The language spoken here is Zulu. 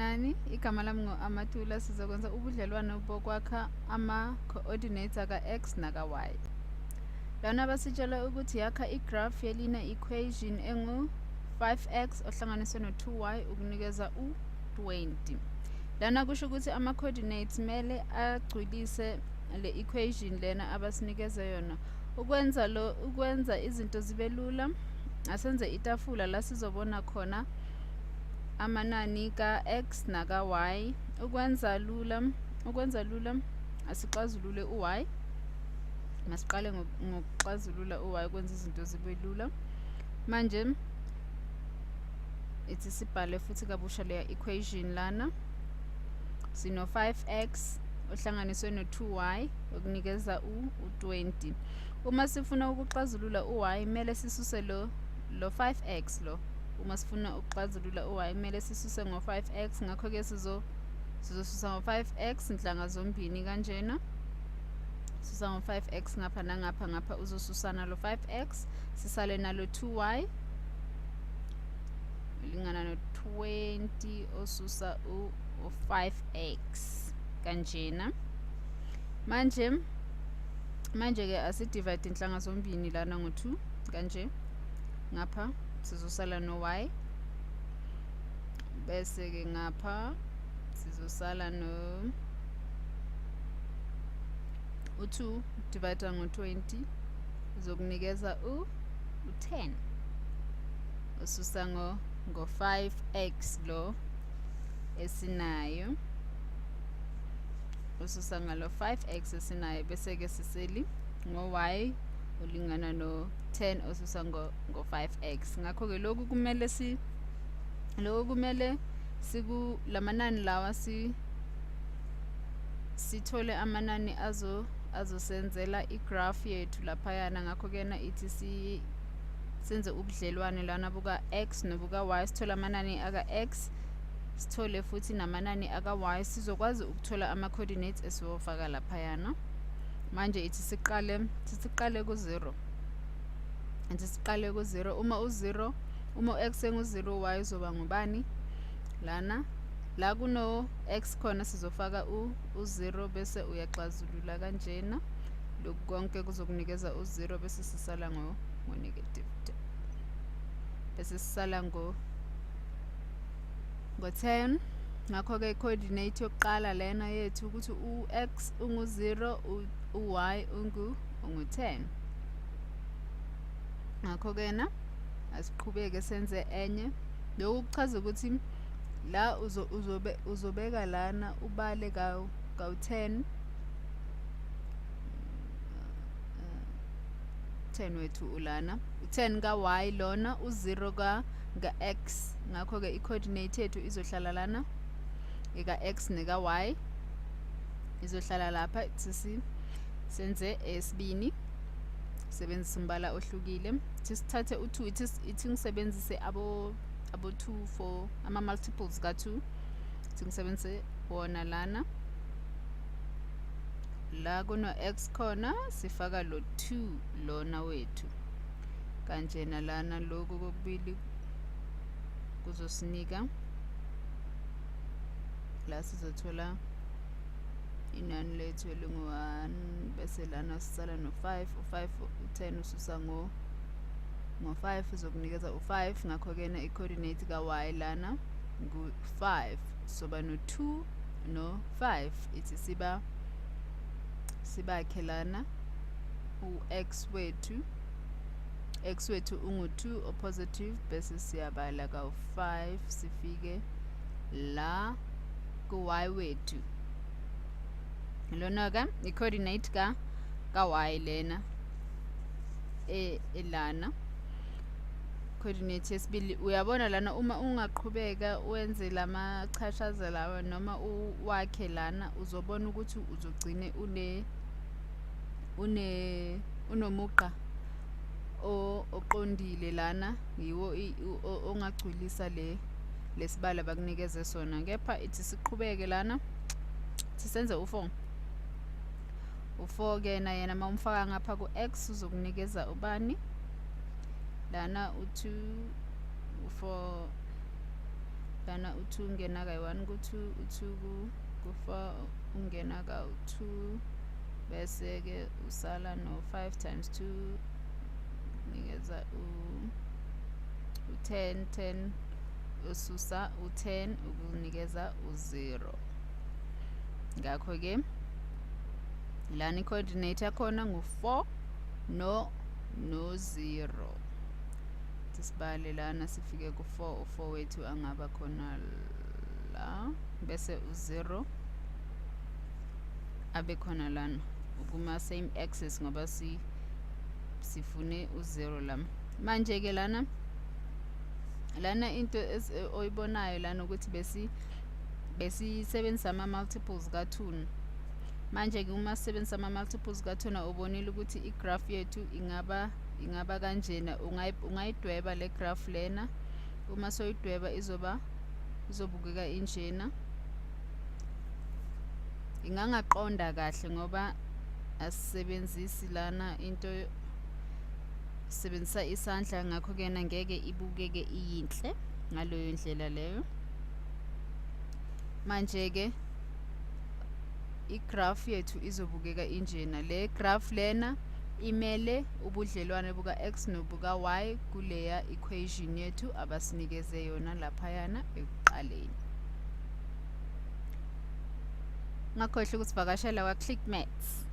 Sanibonani, igama lami ngu-Amatula. Sizokwenza ubudlelwano bokwakha ama-coordinates aka-x naka-y. Lana basitshela ukuthi yakha i-graph ye-linear equation engu-5x ohlanganiswe no-2y ukunikeza u-20. Lana kusho ukuthi ama-coordinates mele agcwilise le equation lena abasinikeze yona. Ukwenza izinto zibe lula, asenze itafula la sizobona khona amanani ka-x naka-y. Ukwenza lula asixazulule u-y. Masiqale ngokuxazulula u-y, kwenza izinto zibe lula. Manje ithi sibhale futhi kabusha leya equation lana. Sino 5x ohlanganiswe no-2y okunikeza u-20. Uma sifuna ukuxazulula u-y, kumele sisuse lo 5x lo. Uma sifuna ukuxazulula u-y, kumele sisuse ngo-5x. Ngakho-ke sizosusa ngo-5x nhlanga zombini kanjena. Susa ngo-5x ngapha nangapha. Ngapha uzosusa nalo 5x, sisale nalo 2y lingana no-20 osusa u-5x kanjena. Manje-ke asidivide inhlanga zombini lana ngo-2 kanje. Ngapha sizosala no-y, bese-ke ngapha sizosala no u-2 divide ngo-20 uzokunikeza u-10 ususa ngo-5x lo esinayo, ususa ngalo 5x esinayo, bese-ke siseli ngo-y ulingana no-10 osusa ngo-5x. Ngakho-ke lokhu kumele siku lamanani lawa sithole amanani azosenzela igraph yethu laphayana. Ngakho-ke na ithi senze ubudlelwane lana buka-x nobuka-y, sithole amanani aka-x, sithole futhi namanani aka-y, sizokwazi ukuthola ama-coordinates esiwofaka laphayana. Manje ithi siqale ku-0. Ithi siqale ku-0. Uma u-0, uma u-x engu-0, y uzoba ngubani? Lana la kuno-x khona sizofaka u-0, bese uyaxazulula kanjena. Lokhu konke kuzokunikeza u-0, bese sisala ngo-negative 10, bese sisala ngo-10. Ngakho-ke i-coordinate yokuqala lena yethu ukuthi u-x ungu-0, u-y ungu-10. Ngakho-ke na asiqhubeke senze enye. Lokhu kuchaza ukuthi la uzobeka lana, ubale kawu-10. 10 wethu ulana, u-10 ka-y lona, u-0 ka-x. Ngakho-ke i-coordinate yethu izohlala lana, eka-x neka-y izohlala lapha. Sisi senze eyesibini, sebenzisa umbala ohlukile. Ithi sithathe u-2. Ithi ngisebenzise abo 2 for ama-multiples ka-2. Ithi ngisebenzise wona lana. La kuno-x khona sifaka lo 2 lona wethu kanjena lana. Lokhu kokubili kuzosinika la sizothola inani lethu elingu-1, bese lana sisala no-5. U-5, u-10 ususa ngo-5 uzokunikeza u-5. Ngakho-ke na i-coordinate ka-y lana ngu-5. Soba no-2 no-5. Ithi sibakhe lana u-x wethu. X wethu ungu-2 o-positive, bese siyabala kawu-5 sifike la ku-y wethu. Lona-ke i-coordinate ka-y lena elana, coordinate yesibili. Uyabona lana, uma ungaqhubeka wenze lamachashaza lawa noma uwakhe lana, uzobona ukuthi uzogcine une une unomugqa oqondile lana, yiwo ongagcwilisa le lesibalo abakunikeze sona. Kepha ithi siqhubeke lana, sisenze u-4. U-4 ke na yena uma umfaka ngapha ku-x uzokunikeza ubani lana? U-2, u-4 lana. Lana u-2 ungena kayi-1 ku-2, u-2 ku-4 ungena kawu-2, bese-ke usala no-5 times 2 nikeza u-10, 10 ususa u-10 ukunikeza u-0. Ngakho-ke lana i-coordinate yakhona ngu-4 no-0. Sibale lana sifike ku-4, u-4 wethu angaba khona la, bese u-0 abe khona lana kuma same axis ngoba sifune u-0 la. Manje-ke lana into oyibonayo lana ukuthi besisebenzisa ama-multiples ka-2. Manje-ke uma sisebenzisa ama-multiples ka-2, ubonile ukuthi i-graph yethu ingaba kanjena. Ungayidweba le graph lena. Uma soyidweba izobukeka injena, ingangaqonda kahle ngoba asisebenzisi lana into, sisebenzisa isandla, ngakho-ke ngeke ibukeke iyinhle ngaleyo ndlela leyo. Manje-ke i-graph yethu izobukeka injena. Le graph lena imele ubudlelwane buka-x nobuka-y kuleya equation yethu abasinikeze yona laphayana ekuqaleni. Ungakhohlwa ukusivakashela kwa-Click Maths.